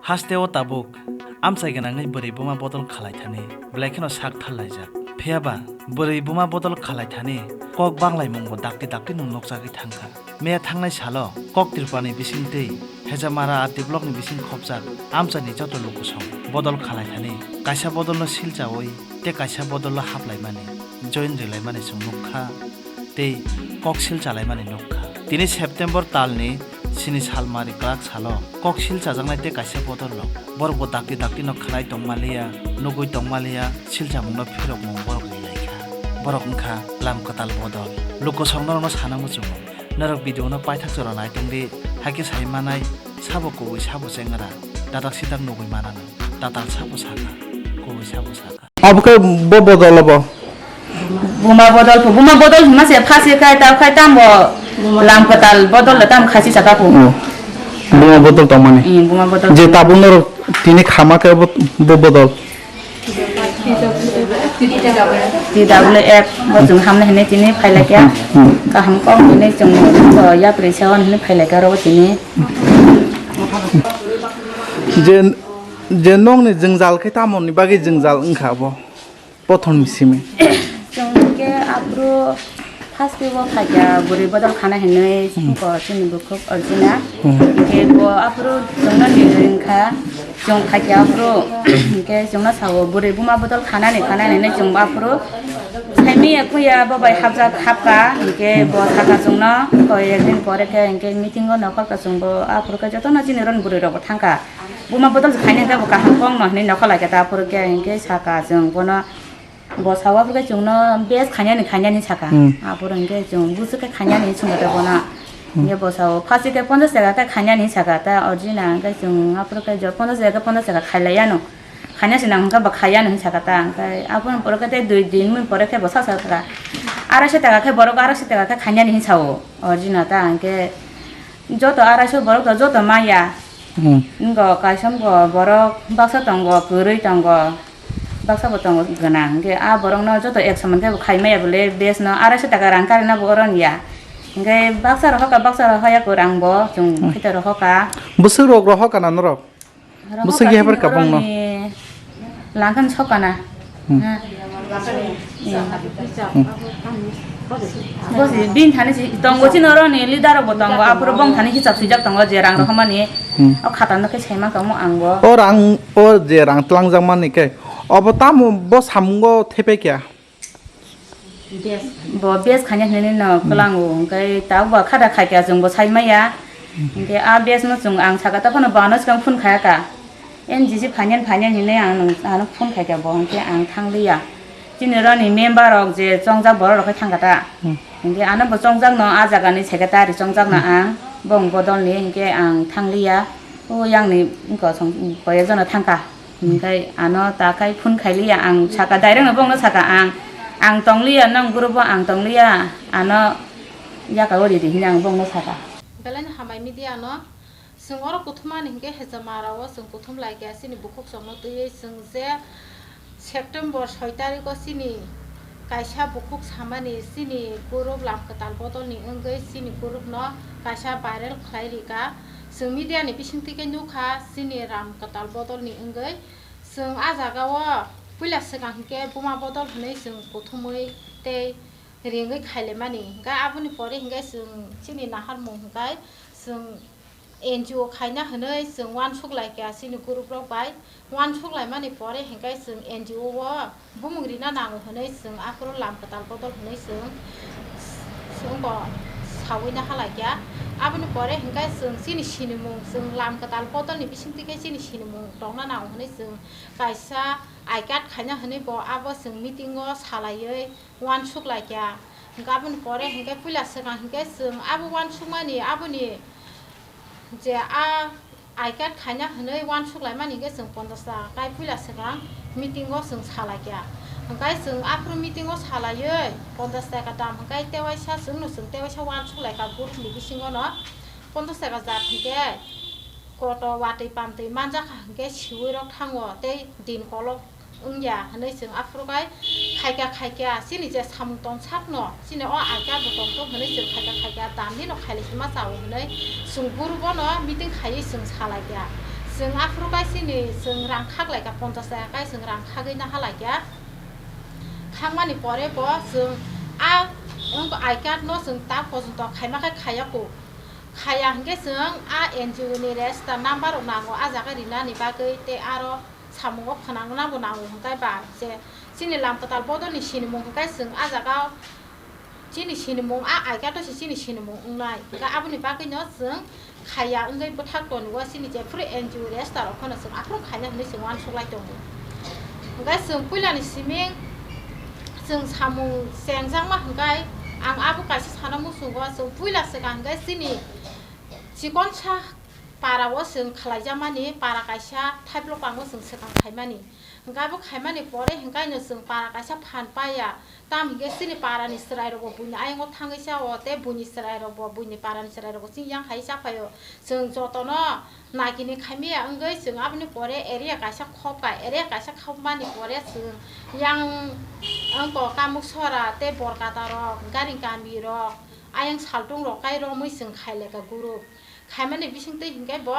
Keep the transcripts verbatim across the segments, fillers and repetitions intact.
Haste o tabuk amchai gwnangwi bwrwi buma bodol khalai thani belai kheno sak thar laijak. Phiya ba bwrwi buma bodol khalai thani kok banglaimungbo dakti dakti nwng nukjagwi thangkha. Meya thangnai salo Kok Tripurani bisingtwi Hejamara R D blockni bising khopjak amchaini joto lukusong bodol khalai thani kaisa bodolno silchawi tei kaisa bodolno haplaimani, join rilaimani chwng nukha tei kok silchalaimani nukha. Tini September talni sini salmari kwrak salo kok silchajaknai tei kaisa bodolrok borokbo dakti dakti no khwnai tongmaliya, nugwi tongmaliya, silchamungno phirokmung borok rilaikha. Borok wngkha lam kwtal bodol. Lukusong norokno sana muchungo. Norok video no paithak jora nai tongdi, hakhe sai manai, sabo kubui sabo chengra, dadak sidak nugwi mananw, tatal sabo saka, kubui sabo saka. Abo khe bo bodol obo? Buma bodol pho, buma bodol hima se phasi khai tao khai tambo lam kwtal bodol da tam khasi saka pho. Oh. Buma bodol tongmani. Hmm, buma bodol. Je tabuk norok tini khama khe bo, bo bodol. T W F bo chwng hamnai hinwi tini phailai kha. Hmm. Kaham kok hinwi chwng to yapri sewan hinwi phailai kha oro tini. Je, je nokni jwngjal khe tamoni bagwi jwngjal wngkha bo? Prothom simi. Chwng khe aphuru first o phaikha bwrwi bodol khana hinwi songkho chini bukhuk Arjuna. Hmm. Hinkhe bo aphuru chwngno ni ringkha, chwng phaikha aphuru hinkhe chwngno sao bwrwi buma bodol khanani khanani hinwi chwng bo aphuru saimanya khuya bo bai hapjak hapkha hinkhe bo sakha chwngno koi ekdin pore khe hinkhe meeting o nokhorkha chwng bo aphuru khe jotono chini roni bwrwi rok bo thangkha. Buma bodol se khaina hinkhe bo kaham kok no hinwi nokha lai khe ta aphuru khe hinkhe saka chwng bono bo sao aphuru khe chwngno best khainani khainani saka. Hmm. Aphuru hinkhe chwng busu khe khainani swngkha ta bono. Hmm. Hinkhe bo sao phasi khe ponchash taka khe khainani saka ta original hinkhe chwng aphuru khe jor ponchash taka khe ponchash taka khailai yano. Khaina se nang hinkhe bo khaiya hinwi saka ta hinkhe aphuru pore khe tei dui din mui pore khe bo sa saka. Araisho taka khe borok araisho taka khe khainani hinwi sao original ta hinkhe. Joto araisho borok to joto maya. Hmm. Wngkha kaisa wngkha borok baksa tongo, kwrwi tongo, baksa bo tongo gwnang. Hinkhe a borokno joto ek soman khe bo khai maya bole best no araisho taka rang karina bo oro ya. Hinkhe baksa rohorkha, baksa rohorya kwrang bo chwng Hmm. khaito rohorkha. Bwswk rok rohorkha na norok? Bwswk ya bar kabangno? Langkhan sokana. Hmm. Ha. Hmm. Bosi bin thani si tongo chini oro ni leader rok bo tongo, aphuru bong thani hisab swijak tongo je rang rohormani. Hmm. O khata no khe saiman kamo ang bo. O rang, o je rang tlangjak mani khe obo tamo bo samungo thepai kya? Bo best khaina hinwi no kwlango, hinkhe tabuk bo khada khaikha chwng bo sai maya. Hinkhe a best no chwng ang saka ta phano bano swkang phone khayaka. N G C phainani phainani hinwi ang nwng, ano phone khaikha bo, hinkhe ang thangliya. Chini roni member rok je chongjak borok rok khai thangkha ta. Hmm. Hinkhe ano bo chongjak no a jaga ni secretary chongjak no ang, bong bodol ni hinkhe ang thangliya. O yang ni wngkha song koyek jona thangkha. Hinkhe ano ta khai phone khailiya ang saka direct no bongno saka ang, ang tongliya nong group o ang tongliya ano yaka o ridi hinwi ang bongno saka. Belai no hambai media no. Chwng oro kuthumani hinkhe Hejamara o chwng kuthum lai kha chini bukhuk chwngno twiwi chwng je September soi tarikh o chini kaisa bukhuk samani chini group lam kwtal bodolni wngwi chini group no kaisa viral khlai rikha. Chwng media ni bisingtwi khe nukha chini ram kwtal bodolni wngwi. Chwng a jaga o puila swkang hinkhe buma bodol hwnwi chwng kuthumwi tei ringwi khailaimani. Hinkhe aboni pore hinkhe chwng chini naharmung hinkhe chwng N G O khaina hwnwi chwng uansuk lai kha chini group rok bai. Uansuk laimani pore hinkhe chwng N G O o bumung rina nango hwnwi chwng aphuru lam kwtal bodol hwnwi chwng, chwng bo sawi na halai kha. Aboni pore hinkhe chwng chini sinimung, chwng lam kwtal bodolni bisingtwi khe chini sinimung tongna nango hwnwi chwng kaisa I card khaina hwnwi bo abo chwng meeting o salaiwi uansuk lai kha. Hinkhe aboni pore hinkhe puila swkang hinkhe chwng abo uansukmani aboni je a I card khaina hwnwi uansuk laimani hinkhe chwng ponchash taka kai puila swkang meeting o chwng salai kha. Hinkhe chwng aphuru meeting o salaiwi ponchash taka dam hinkhe tewaisa chwngno chwng tewaisa uansuk lai kha group ni bisingo no ponchash taka jat hinkhe koto watwi pamtwi manjakha hinkhe siwi rok thango tei din kolok wngya hwnwi chwng aphuru kai khaikha khaikha chini je samung tong sakno chini o I card bo tongthok hwnwi chwng khaikha khaikha damni no khailai sima chao hwnwi chwng guru bono meeting khaiwi chwng salai kha. Chwng aphuru kai chini chwng rang khak lai kha, ponchas taka kai chwng rang khagwi naha lai kha. Khakmani pore bo chwng a wngkha I card no chwng ta porjonto khaima khe khaya kho. Khaya hwnkhe chwng a N G O ni register number rok nango, a jaga rinani bagwi tei aro samungo phwnangna bo nango hwnkhe ba je chini lam kwtal bodolni sinimung hwnkhe chwng a jaga chini sinimung, a I card o se chini sinimung wngnai. Hwnkhe aboni bagwino chwng khaya wngwi bwthak tongo chini jephuru N G O register rok phano chwng aphuru khaina hwnwi chwng uansuk lai tongo. Hwnkhe chwng puilani siming chwng samung chengjakma hwnkhe ang abo kaisa sana muchungo, chwng puila swkang hwnkhe chini chikonsa para o chwng khlaijakmani, para kaisa thaiplok pango chwng swkang khaimani. Hwnkhe abo khaimani pore hwnkhe no chwng para kaisa phan paiya. Tamo hwnkhe chini parani chwrairokbo buini ayongo thangwi chao, tei buini chwrairokbo, buini parani chwrairokbo chini yang khai cha phaio. Chwng jotono nagini khaimaya wngwi chwng aboni pore area kaisa khopkha, area kaisa khopmani pore chwng yang wngkok Kamuksora tei Borkatarok, Garing Kamirok, ayang saltungrok kai romwi chwng khailekha group. Khaimani bisingtwi hwnkhe bo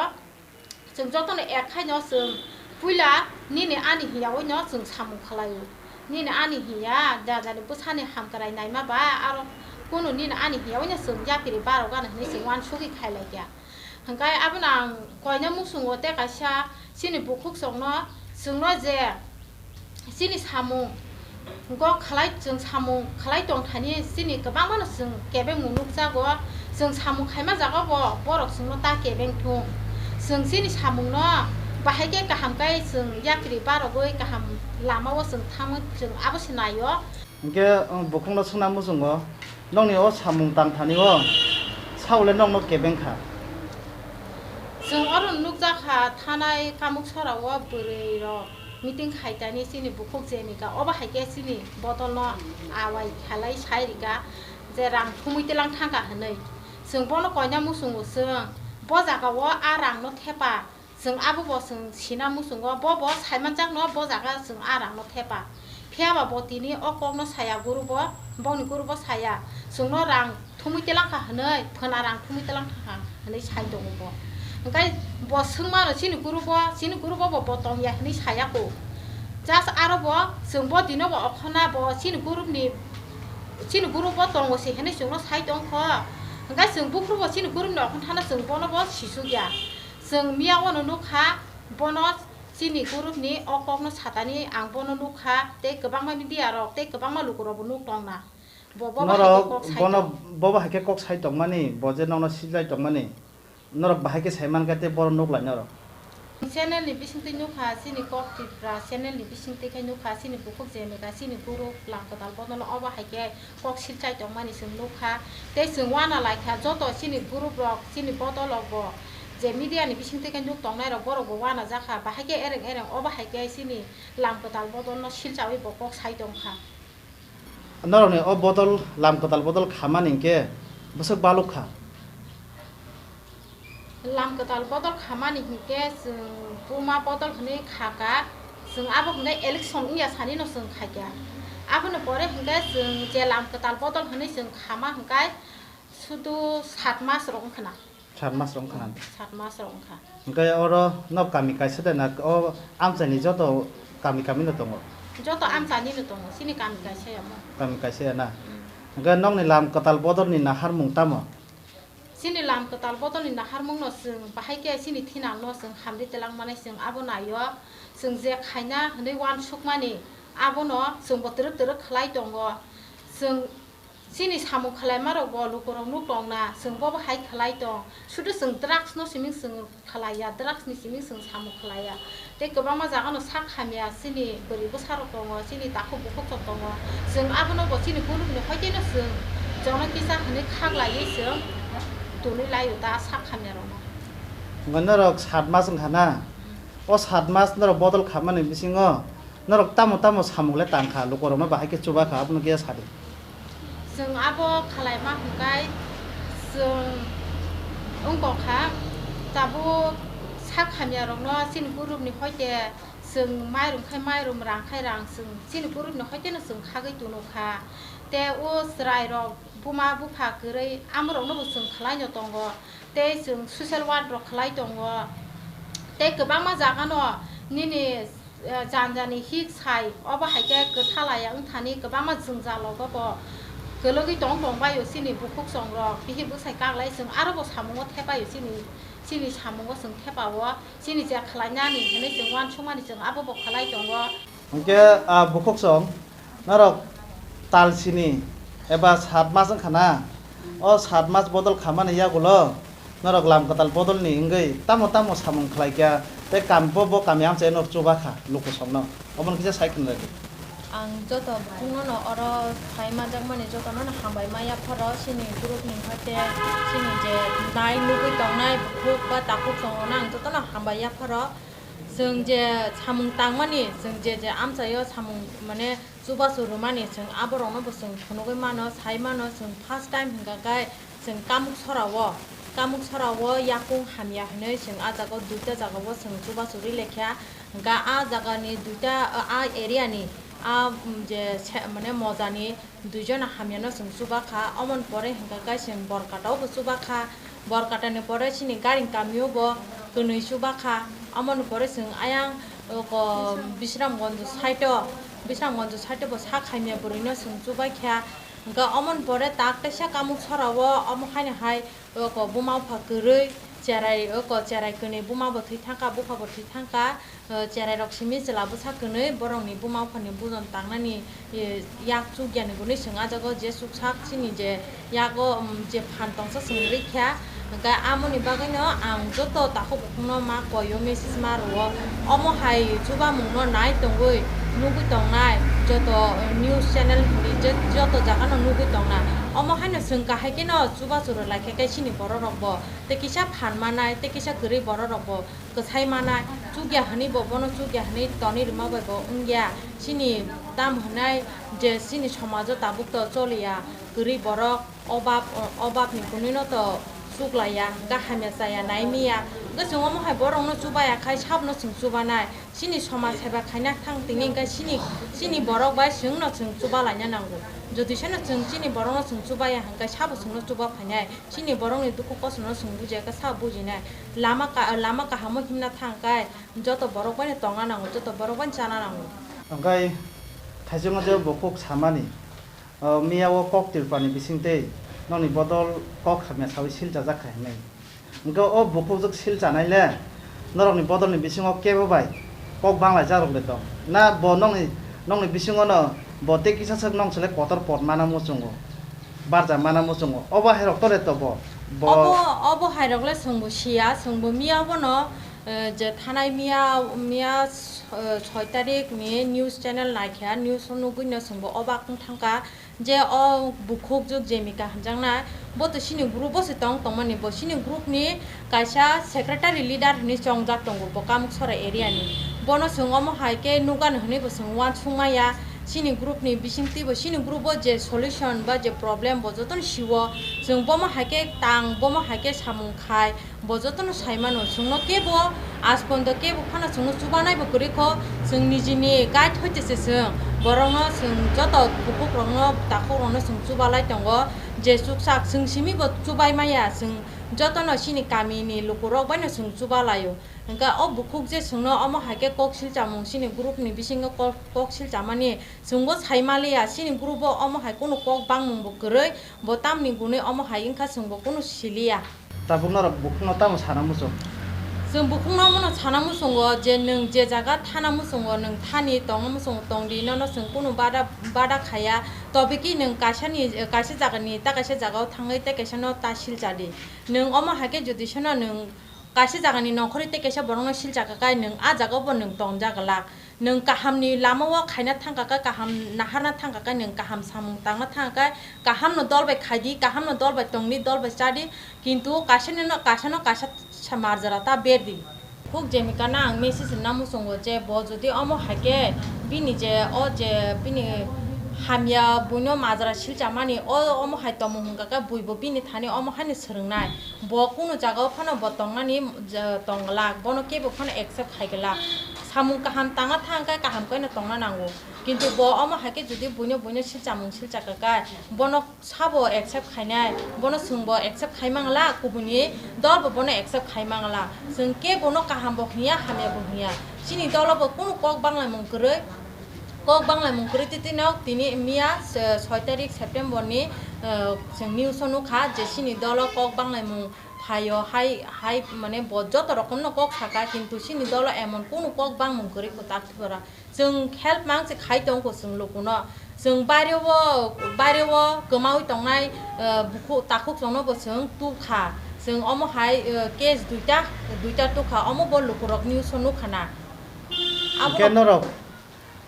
chwng jotono ek khaino chwng puila nini ani hiyaui no chwng samung khlaio. Nini ani hiya jajani bwsani hamkrai naima ba aro kunu nini ani hiyaui no chwng yapiri barok gana hwnwi chwng uansugwi khailaikha. Hwnkhe abono ang koina muchungo tei kaisa chini bukhuksongno chwngno je chini samung go khlai, chwng samung khlai tongthani chini kwbangmano chwng kebengmung nukjago. Chwng samung khaima jagao bo borok chwngno ta kebeng thung. Chwng chini samungno bahai khe kaham khe chwng yapri barogwi kaham lamao chwng thangwi chwng abo se naio. Hwnkhe, um, bukhukno swngna muchungo, nokni o samung tangthani o saole nokno kebeng kha. Chwng oro nukjakha thanai Kamuksora o bwrwi rok meeting khaitani chini bukhuk Jemika, obo hai khe chini bodolno awai khalai sai rika je rang thumui tilang thangkha hwnwi. Chwng bono koina muchungo, chwng bo jaga o a rangno thepa. Chwng abo bo chwng sina muchungo, bo bo saimanjakno bo jaga chwng a rangno thepa. Phiyaba bo tini o kokno saya guru bo, boni guru bo saya. Chwngno rang thumui telangkha hwnwi, phwna rang thumui telangkha hwnwi sai tongo bo. Hwnkhe bo swngmano chini guru bo, chini guru bo bo, bo tongya hwnwi saya kho. Just aro bo chwng bo dino bo okhona bo chini gurupni, chini guru bo tongo se hwnwi chwngno sai tongkho. Hwnkhe chwng buphuru bo chini gurupni okhon thana chwng bono bo sisukya. Chwng miya wano nukha, bono chini gurupni o kokno satani ang bono nukha, tei kwbangma media rok tei kwbangma lukurokbo nuk tongna. Bo, bo bahai khe Norok kok sai bono tong. Bo bahai khe kok sai tongmani, bo je nokno sijlai tongmani, norok bahai khe sai mankha tei bono nuklai norok. Channel ni bisingtwi nukha, chini Kok Tripura channel ni bisingtwi khe nukha, chini bukhuk Jemika, chini guru Lam Kwtal bodolno obo hai khe kok silchai tongmani chwng nukha. Tei chwng uana laikha joto chini group rok, chini bodol rok bo je media ni bisingtwi khe nuk tongnai rok, borok bo uana jakha. Bahai khe ereng ereng obo hai khe chini Lam Kwtal bodolno silchawi bo kok sai tongkha. Norokni o bodol, Lam Kwtal bodol khamani hinkhe bwswk baluk kha. Lam Kwtal bodol khamani hinkhe chwng buma bodol hwnwi kha kha, chwng abo hwnwi election wngya sanino chwng khaikha. Aboni pore hinkhe chwng je Lam Kwtal bodol hwnwi chwng khama hinkhe sudu sat mas rok wngkha na. Sat mas rok wngkha na? Sat mas rok wngkha. Hinkhe oro no kami kaisa de na, o amchaini joto kami kami no tongo? Joto amchaini no tongo, chini kami kaisa ya mo. Kami kaisa ya na? Mm. Hinkhe nokni Lam Kwtal bodolni naharmung tamo? Chini Lam Kwtal bodolni naharmungno chwng bahai khe chini thinangno chwng hamri twlang manai chwng abo naio. Chwng je khaina hwnwi uansukmani abono chwngbo twrwk twrwk khlai tongo. Chwng chini samung khlaimarokbo lukurok nuk tongna, chwng bobo hai khlai tong. Sudu chwng drugsno siming chwng khlaiya, drugsni siming chwng samung khlaiya. Tei kwbangma jagano sak hamya chini bwrwi bwsarok tongo, chini takhuk bukhukrok tongo. Chwng abono bo chini gurupni hoiteno chwng jono kisa hwnwi khaklaiwi chwng tonwi laio ta sak hamyarokno. Hwnba norok sat mas wngkha na? O sat mas norok bodol khamani bisingo norok tamo tamo samung le tangkha, lukurokno bahai khe chuba kha, abono kisa sadi. Chwng abo khlai ma hwnkhe chwng wngkok kha, tabuk sak hamya rokno chini gurupni hoite chwng mairum khai mairum, rang khai rang, chwng chini gurupni hoiteno chwng khagwi tono kha. Tei o chwrai rok buma bupha kwrwi amorokno bo chwng khlai no tongo, tei chwng social work rok khlai tongo. Tei kwbangma jagano nini, eh, janjani hit sai, obo hai khe kwthalaya wng thani kwbangma jwngjal rogo bo kwlwgwi tong tong baio chini bukhuk chongrok, bihik bwsai kaklai chwng aro bo samungo thepaio chini, chini samungo chwng thepao, chini je khlainani hinwi chwng uansukmani chwng abo bo khlai tongo. Hwnkhe, ah, bukhuk chwng norok tal sini eba sat mas wngkha na, o sat mas bodol khamani yagulo norok lam kwtal bodolni wngwi tamo tamo samung khlai kha, tei kam bo, bo kami amchaino chuba kha lukusongno, omono kisa sai khna rwdi. Ang joto bukhukno no oro phai manjakmani jotono no hambai ma yapharo, chini group ni hwnkhe chini je nai nugwi tongnai bukhuk ba takhuk chongrokno ang jotono hambai yapharo. Chwng je samung tangmani, chwng je je amchaio samung mane chubachu rwmani, chwng aborokno bo chwng phunugwi mano, sai mano, chwng first time hwnkha khe chwng Kamuk Sora-o, Kamuk Sora-o yakung hamya hinwi chwng ah jagao duita jagao chwng chubachu ri lekha, hwnkha ah jagani duita, ah area ni, ah, um, je se-, mane mojani duijona hamyano chwng chuba kha, omoni pore hwnkha khe chwng Borkatao bo chuba kha, Borkatani pore chini Garing kamio bo kwnwi chuba kha, omoni pore chwng ayang oko Bisramganj side-o, Bisramganj side-o bo sak hamya bwrwino chwng chubai kha, hwnkha omoni pore tak teisa Kamuk Sora-o omo haino hai oko buma bupha kwrwi cherai, oko cherai kwnwi buma bo thwi thangkha, bupha bo thwi thangkha, eh, cherai rok simi chwla bwsa kwnwi borokni buma buphani bujon tangnani, eh, yak chukya ni hwnwi chwng ah jagao je chuksak chini je yago, um, je phan tongsa chwng rikha, hwnkhe amoni bagwino ang joto takhuk bukhukno ma koio message ma rwo, omo hai chubamungno nai tongwi nugwi tongnai joto, eh, news channel hinwi je joto jagano nugwi tongnai, omo haino chwng kahai kheno chubachu rwlai kha khe chini borok rokbo. Tei kisa phan manai, tei kisa kwrwi borok rokbo kwsai manai, chukya hwnwi bo bono chukya hwnwi tonwi rwma bai bo wngya. Chini tam hwnai je chini somajo tabuk to choliya, kwrwi borok obab, obabni kwnwino to chuklaiya, hwnkhe hamya chaya nai miya. Hwnkhe chwng omo hai borokno chubaya khai sabno chwng chubanai. Chini somaj seba khaina thang tini hwnkhe chini, chini borok bai chwngno chwng chuba laina nango. Jodi seno chwng chini borokno chwng chubaya hwnkhe sabo chwngno chuba phainai. Chini borokni dukhu kosono chwng bujiya khe sa bujinai. Lama ka-, lama kahamo himna thang khe joto borok baino tongna nango, joto borok baino chana nango. Hwnkhe thaichungo je bukhuk samani, o, miya o kok tirpani bising tei nokni bodol kok hamya sawi sil chajak kha hinwi. Hwnkhe o bukhukjwk sil chanai le norokni bodolni bisingo kebo bai kok banglaijak rok le tong? Na bo nokni, nokni bisingo no bo tei kisa swk nong se le kotor pot mana muchungo, barja mana muchungo, obo hai rok to le to bo? Bo obo, obo hai rok le chwng bo siya, chwng bo miya bono, eh, je thanai miya, miya, eh, soi tarik ni news channel naikha, news o nugwi no chwng bo obak wng thang kha. Je o bukhuk jwk Jemika hwnjaknai, bo to chini group o se tong tongmani, bo chini group ni kaisa secretary leader hwnwi chongjak tongo, bo Kamuksora area ni. Bono chwng omo hai khe nukgani hwnwi bo chwng uansuk maya, chini group ni bisingtwi bo chini group o je solution ba je problem bo jotono sio, chwng bomo hai khe tang, bomo hai khe samung khai, bo jotono sai mano, chwngno kebo aaj porjonto kebo phano chwngno chubanai bo kwrwi kho, chwng nijini guide hoite se chwng borokno, chwng joto bukhukrokno, takhukrokno chwng chubalai tongo, je chuksak chwng simi bo chubai maya, chwng jotono chini kamini lukurok baino chwng chubalaio. Hwnkhe o bukhuk je chwngno omo hai khe kok silchamung chini group ni bisingo kok, kok silchamani, chwngbo sai maliya, chini group o omo hai kunu kok bangmung bo kwrwi, bo tamni gunwi omo hai wngkha chwngbo kunu siliya. Tabuk norok bukhukno tamo sana muchung? Chwng bukhukno omono sana muchungo je nwng je jaga thana muchungo, nwng thani tongna muchungo tongdi, nono chwng kunu bada, bada khaya. Tobeki nwng kaisani, kaisa jagani ta kaisa jagao thangwi tei kaisano ta silchadi. Nwng omo hai khe jodi seno nwng kaisa jagani nongkhorwi tei kaisa borokno silcha kakai nwng a jagao bo nwng tongjak glak. Nwng kahamni lamao khaina thangkha khe kaham naharna thangkha khe nwng kaham samung tangna thangkha khe kahamno dol bai khaidi, kahamno dol bai tongdi, dol bai chadi, kintu kaisano, kaisano kaisa sa-, marjara ta berdi. Khuk Jemikano ang message rwna muchungo je bo jodi omo hai khe bini je o je bini hamya buino majra silchamani o omo hai tongmung hwnkha khe buibo bini thani omo haino swrwngnai. Bo kunu jagao phano bo tongnani, je, tong glak, bono kebo phano accept khai glak. Samung kaham tangna thang khe kaham khe no tongna nango. Kintu bo omo hai khe jodi buino buino silchamung silchakha kha, bono sabo accept khainai, bono chwngbo accept khai mangla, kubuni dolbo bono accept khai mangla. Chwng kebono kahambo hwnya, hamyabo hwnya. Chini dolobo kunu kok banglaimung kwrwi, kok banglaimung kwrwi twi twi nok tini miya, eh, soi tarik September ni, eh, chwng news o nukha je chini dolo kok banglaimung phaio, hai, hai, mane, bo joto rokomno kok saka, kintu chini dolo emon kunu kok bangmung kwrwi kwtak thwra. Chwng help mang se khai tongkho chwng lukuno. Chwng baireo, baireo kwmaui tongnai, eh, bukhuk takhuk chwngno bo chwng tukha. Chwng omo hai, eh, case duita, duita tukha, omo bo lukurok news o nukha na. Abono Hwnkhe norok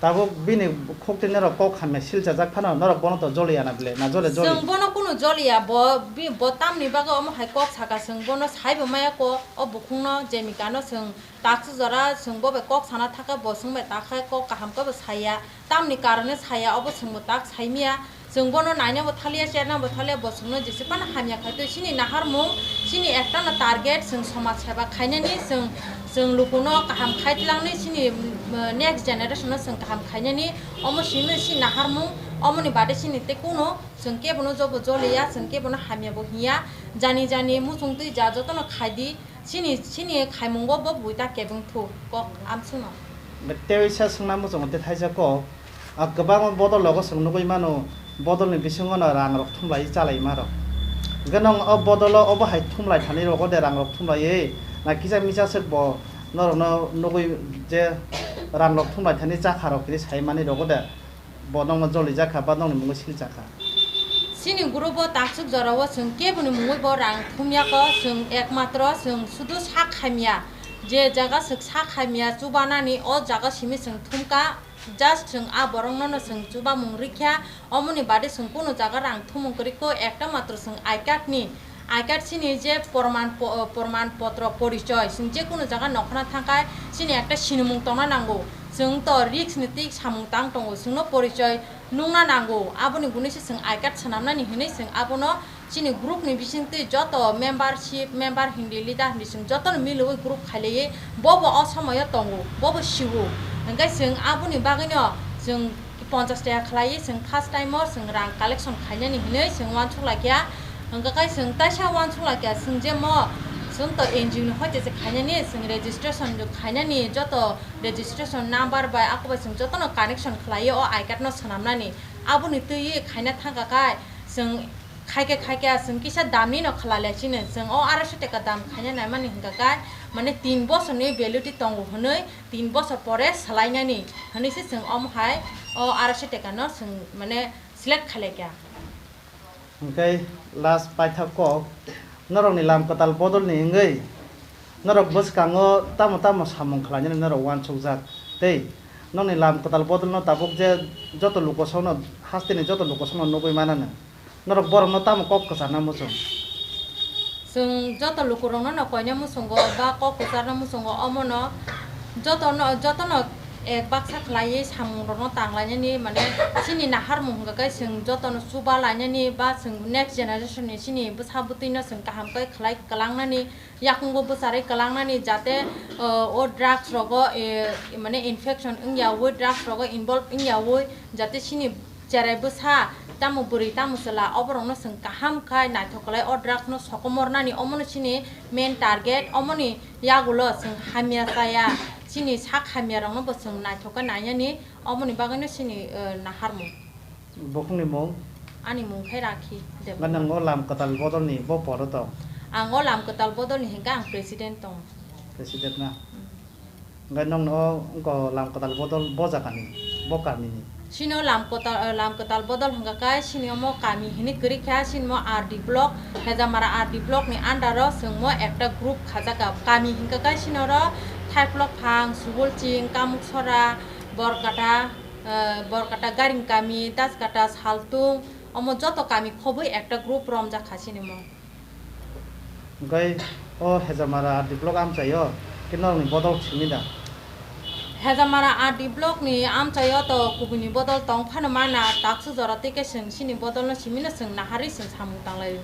tabuk bini khuk twi norok kok hamya silchajak phano norok bono to joliya na bile, na jole joli? Chwng bono kunu joliya, bo, bi-, bo tamni bagwi omo hai kok saka, chwng bono saibo maya ko, o bukhukno, jemikano chwng taksa jora chwng bo bai kok sana thaka, bo chwng bai takha kok kaham khe bo saiya, tamni karone saiya, obo chwngbo tak saimiya. Chwng bono naina bo thaliya, cherna bo thaliya, bo chwngno jese phano hamya khai twi chini naharmung, chini ektano target, chwng somaj seba khainani, chwng, chwng lukuno kaham khai twlangni, chini, mm, next generation no chwng kaham khainani, omo simi chini naharmung, omoni bade chini tei kuno chwng kebono jobo joliya, chwng kebono hamya bo hinya, jani jani muchung twi ja jotono khai di, chini, chini khaimungo bo buita kebeng thu kok amsungno. Teisa swngna muchungo tei thaisa kok. A kwbangma bodol rogo chwng nugwi mano, bodolni bisingo no rang rok thumlai chalai ma rok. Hwnkhe nwng o bodolo obo hai thumlai thani rogo de rang rok thumlaiwi na kisa misa swk bo norokno nugwi je rang rok thumlai thani chakha rok hinwi sai mani rogo de bo nokno jolijak kha ba nokni mungwi siljak kha. Chini group o taksuk jora o chwng keboni mungwi bo rang thumya kho, chwng ekmatro chwng sudu sak hamya, je jaga swk sak hamya chubanani o jaga simi chwng thumka. Just chwng a borokno no chwng chubamung rikha, omoni bade chwng kunu jaga rang thumung kwrwi kho, ekta matro chwng I card ni, I card chini je porman po-, porman potro porichoy, chwng je kunu jaga nokhorna thangkha, chini ekta sinimung tongna nango, chwng to risk ni twi samung tang tongo, chwngno porichoy nungna nango, aboni bunui se chwng I card swnamnani hinui chwng abono chini group ni bisingtwi joto membership, member hindi, leader hindi chwng jotono milwi group khailaiwi bobo o somoyo tongo, bobo siwo. Hwnkhe chwng aboni bagwino chwng ponchash taka khlaiwi chwng first time o chwng rang collection khainani hinwi chwng uansuk laikha. Hwnkhe kai chwng taisa uansuk laikha, chwng je mo chwng to N G O ni hoite se khainani, chwng registration khainani, joto registration number bai ako bai chwng jotono connection khlaiwi o I card no swnamnani. Aboni twiwi khaina thangkha kai chwng khaikhe khaikhe chwng kisa damni no khlailaisino, chwng o arai sho taka dam khaina naimani hwnkha khe, mane tin bosorni validity tongo hwnwi, tin bosor pore swlainani hwnwi se chwng omo hai o arai sho taka no chwng mane select khailai kha. Hwnkhe last paithak kok, norokni lam kwtal bodolni wngwi norok bwskango tamo tamo samung khlainani norok uansukjak tei nokni lam kwtal bodolno tabuk je joto lukosongno, hasteni joto lukosongno nugwi mananw. Norok borokno tamo kok kwcharna muchung? Chwng joto lukurokno no koina muchungo ba kok kwcharna muchungo, omono jotono, jotono ek baksa khlaiwi samungrokno tanglainani, mane chini naharmung hwnkha khe chwng jotono chuba lainani ba chwng next generation ni chini bwsa bwtwino chwng kaham khe khlai kwlangnani, yakungo bwcharwi kwlangnani, jate, o, o drugs rogo, e, mane infection wngyawi, drugs rogo involve wngyawi, jate chini cherai bwsa, tamo bwrwi, tamo chwla, oborokno chwng kaham khai naithok khlai o drugs no sokomornani, omono chini main target, omoni yagulo chwng hamya chaya, chini sak hamya rokno bo chwng naithok khe nainani, omoni bagwino chini, eh, naharmung. Bukhukni mung? Ani mung khe Rakhi Debbarma. Nang o lam kwtal bodolni bo poro tong? Ang o lam kwtal bodolni hinkhe ang president tong. President na? Mm. Hwnkhe nokno o wngkha lam kwtal bodol bo jagani, bo kamini? Chini o lam kwtal, eh, lam kwtal bodol hwnkha khe chini omo kami hinwi kwrwi kha, chini omo R D block, Hejamara R D block ni under o chwng mo ekta group khajakha. Kami hwnkha khe chini oro Thaiplok Phang, Subolching, Kamuksora, Borkata, eh, Borkata Garing kami, Daskata, Saltung, omo joto kami khobwi ekta group romjak kha chini mo. Hwnkhe o Hejamara R D block amchaio khe norokni bodol simi da? Hejamara R D block ni amchaio to kubuni bodol tong phano mana, taksu jora tei khe chwng chini bodolno simino chwng naharwi chwng samung tanglaio.